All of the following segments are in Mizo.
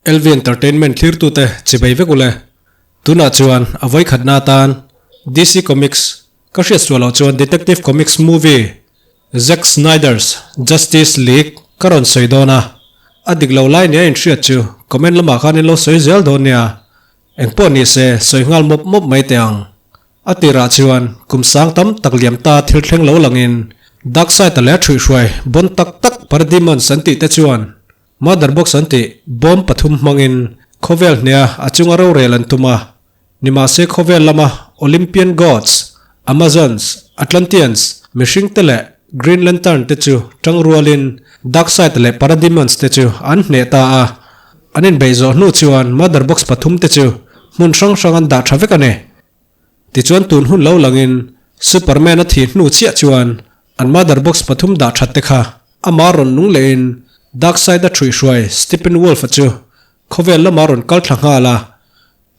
LV Entertainment thlirtute chibei vek ule. Tunah chuan a vawikhatna atan DC Comics ka hriat suah loh chuan Detective Comics movie Zack Snyder's Justice League ka rawn sawi dawn a. A dik lo lai nia inhriat chu comment lamah khan in lo sawi zel dawn nia. Engpawh ni se sawi nghal mawp mawp mai teh ang. A tirah chuan kum sang tam tak liam ta thil thleng lo langin Darkseid-a leh a ṭhuihhruai bon tak tak Parademons an tih te chuan Mother box an tih bawm pathum hmangin khawvel hneha a chunga rorel an tum a. Nimahse khawvel lama Olympian gods, Amazons, Atlanteans, mihringte leh Green Lantern te chu tang rualin Darkseid leh Parademons te chu an hneh ta a. An inbeih zawh hnu chuan Mother box pathum te chu hmun hrang hrang an dah tha vek a ni. Tichuan tun hun lo langin Superman a thih hnu chiah chuan an Mother box pathum dah that te kha Amah rawn nung lehin Darkseid a ṭhuihhruai Steppenwolf-a chu khawvel lamah rawn kal thla nghal a.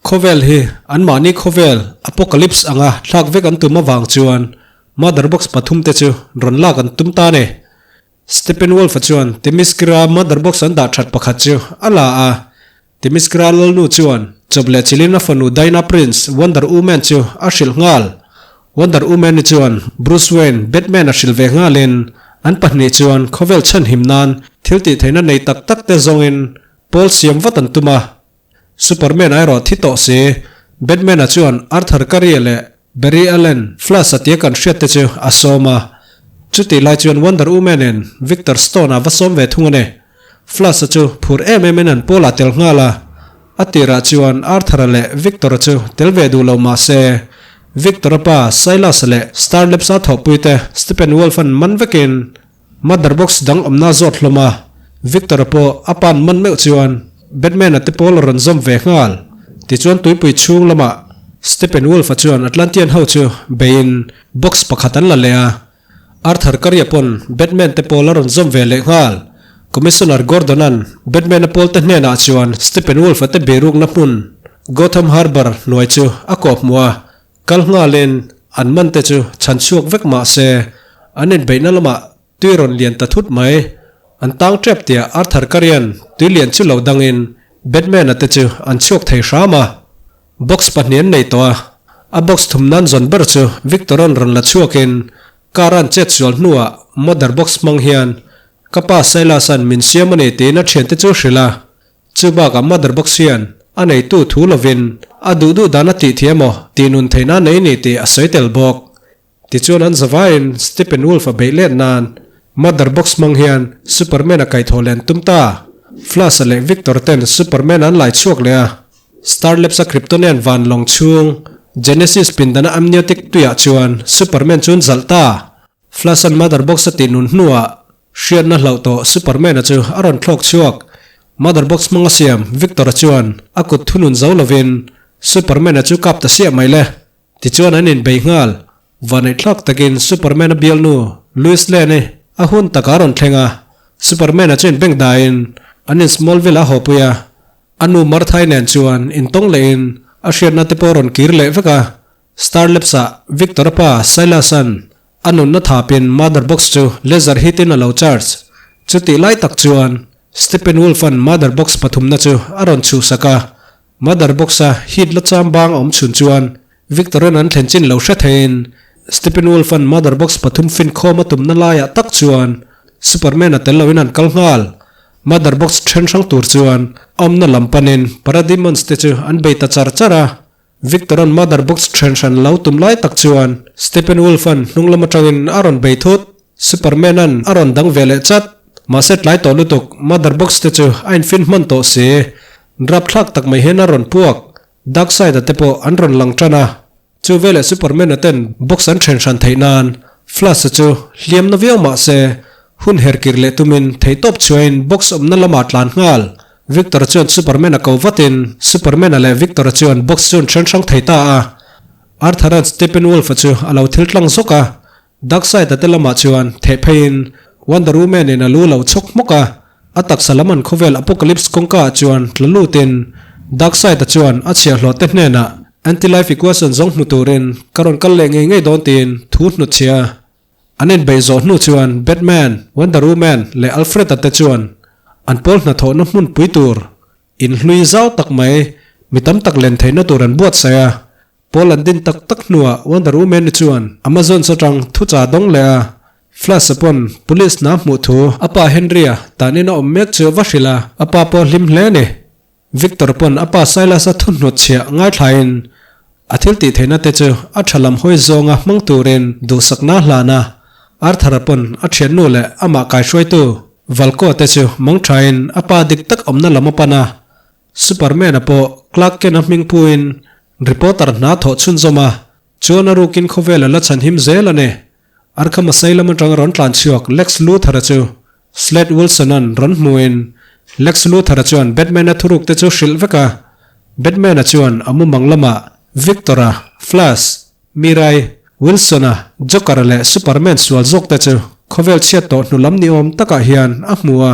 Khawvel hi anmahni khawvel Apocalypse anga thlak vek an tum avang chuan Mother Box pathumte chu rawn lak an tum ta a ni. Steppenwolf-a chuan Themyscira Mother Box an dah ṭhat pakhat chu a la a. Themyscira lalnu chuan chawp leh chilin a fanu Diana Prince, Wonder Woman chu a hrilh nghal. Wonder Woman-i chuan Bruce Wayne, Batman a hrilh ve nghalin an pahnih chuan khawvel chhanhim nan thil tih theihna nei tak tak te zawngin pawl siam vat an tum a. Superman a erawh thi tawh si, Batman-a chuan Arthur Curry-a leh Barry Allen, Flash-a tia kan hriat te chu a sawm a. Chutih lai chuan Wonder Woman-in Victor Stone-a va sawm ve thung a ni. Flash-a chu phur em emin an pawlah tel nghal a. A tirah chuan Arthur-a leh Victor-a chu tel ve duh lo mah se, Victor-a pa Silas-a leh Star Labs-a thawhpuite Steppenwolf-a'n man vekin Mother Box dang awmna zawt hlawm a. Victor-a pawh a pa'n man meuh chuan Batman-a te pawl a rawn zawm ve nghal. Tichuan tuipui chhung lamah Steppenwolf-a chuan Atlantean ho chu beiin box pakhat an la leh a. Arthur Curry-a pawn Batman te pawl a rawn zawm ve leh nghal. Commissioner Gordon-a'n Batman-a pawl te hnenah chuan Steppenwolf-a te beirukna hmun Gotham Harbour hnuai chu a kawh hmuh a, kal nghalin an man te chu chhan chhuak vek mah se an inbeihna lamah tui rawn lian ta thut mai. An tang tep tia Arthur Curry-a'n tui lian chu lo dangin Batman-a te chu an chhuak thei hram a. Box pahnih an nei tawh a, a box thum nan zawn ber chu Victor-a'n rawn la chhuakin car an chet sual hnuah mother box hmang hian ka pa Silas-a'n min siam a ni tiin a thiante chu hrilh a. Chu bakah mother box hian a neitu thu lovin a duh duh dan a tih thiam aw tih nun theihna a nei ni tih a sawi tel bawk. Tichuan an zavaiin Steppenwolf a beih let nan Mother Box hmang hian Superman a kaihthawh leh an tum ta. Flash-a leh Victor ten Superman an lai chhuak leh a. Star Labs-a Kryptonian van lawng chhung Genesis pindana amniotic tuiah chuan Superman chu an zalh ta. Flash-a'n Mother Box a tih nun hnuah hriatna hlauh tawh Superman-a chu a rawn thlawk chhuak. Mother Box hmang a siam Victor-a chuan a kut thunun zo lovin Superman-a chu kap ta siah mai le. Tichuan an inbei nghal. Vaneihthlak takin Superman-a bialnu Lois Lane-i a hun takah a rawn thleng a. Superman-a chu inbeng daiin an in Smallville-a hawpui a. A nu Martha-i nen chuan intawng lehin a hriatna te pawh a rawn kir leh vek a. Star Labs-ah Victor-a pa Silas-a'n a nunna thapin Mother Box chu laser hit-in a lo charge. Chutih lai tak chuan Steppenwolf-a'n Mother Box pathumna chu a rawn chhuhsak a. Mother box a heat la cham bang a awm chhun chuan Victor-a'n an thlen chin lo hre theiin Steppenwolf-a'n mother box pathum fin khawm a tumna laiah tak chuan Superman-a tel loin an kal nghal. Mother box then hrang tur chuan a awmna lam panin Parademons te chu an bei ta char char a. Victor-a'n mother box then hran lo tum lai tak chuan Steppenwolf-a'n hnung lam atangin a rawn bei thut. Superman-a'n a rawn dang ve leh chat. Mahse tlai tawh lutuk mother box te chu a infin hman tawh si. Rapthlak tak mai hian a rawn puak. Darkseid-a te pawh an rawn lang tan a. Chu veleh Superman-a ten box an then hran theih nan Flash-a chu hliam na viau mah se, hun her kir leh tumin theihtawp chhuahin box awmna lamah tlan nghal. Victor-a chuan Superman-a ko vatin Superman-a leh Victor-a chuan box chu an then hrang thei ta a. Arthur-a'n Steppenwolf-a chu a lo thil tlang zawk a. Darkseid-a te lamah chuan theh pheiin Wonder Woman-in a lu lo chhawk hmawk a, a taksa lam an khawvel Apocalypse kawngka ah chuan tla lutin Darkseid-a chuan a chhiahhlawh te hnenah Anti-Life Equation zawng hmu turin ka rawn kal leh ngei ngei dawn tiin thu hnut chhia. An inbeih zawh hnu chuan Batman, Wonder Woman leh Alfred-a te chuan an pawl hnathawhna hmunpui tur. In hlui zau tak mai mi tam tak len theihna tur an buatsaih a. Pawl an din tak tak hnuah Wonder Woman-i chuan Amazons atang thuchah dawng leh a, Flash-a pawn police hna hmuh thu a pa Henry-a tan in a awm mek chu va hrilh a, a pa pawh hlim hle a ni. Victor pawn a pa Silas-a thu hnawtchhiah ngaithlain a thil tih theihna te chu a tha lam hawi zawnga hmang turin duhsakna a hlan a, Arthur-a pawn a thiannu leh amah kaihruaitu Valko te chu mangthain a pa dik tak awmna lam a pan a, Superman-a pawh Clark Kent-a hming puin reporter hna thawh chhunzawm a, chuan a rukin khawvel a la chhanhim zel a ni. Arkham Asylum atanga rawn tlan chhuak Lex Luthor-a chu Slade Wilson-a'n rawn hmuin Lex Luthor-a chuan Batman-a thuruk te chu hrilh vek a. Batman-a chuan a mumang lamah Victor-a, Flash, Mirai, Wilson-a, Joker-a leh Superman sual zawk te chu khawvel chhiat tawh hnu lam ni awm takah hian a hmu a.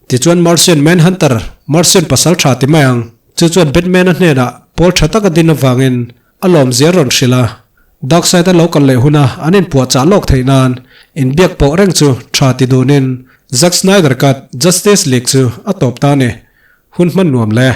Tichuan Martian Manhunter, Martian pasal tha ti mai ang, chu chuan Batman-a hnenah pawl tha tak a din avangin a lawmzia rawn hrilh a. Darkseid a lo kal leh huna an inpuahchah lawk theih nan inbiak pawh reng chu tha ti dunin Zack Snyder cut Justice League chu a tawp ta a ni. Hun hman nuam le.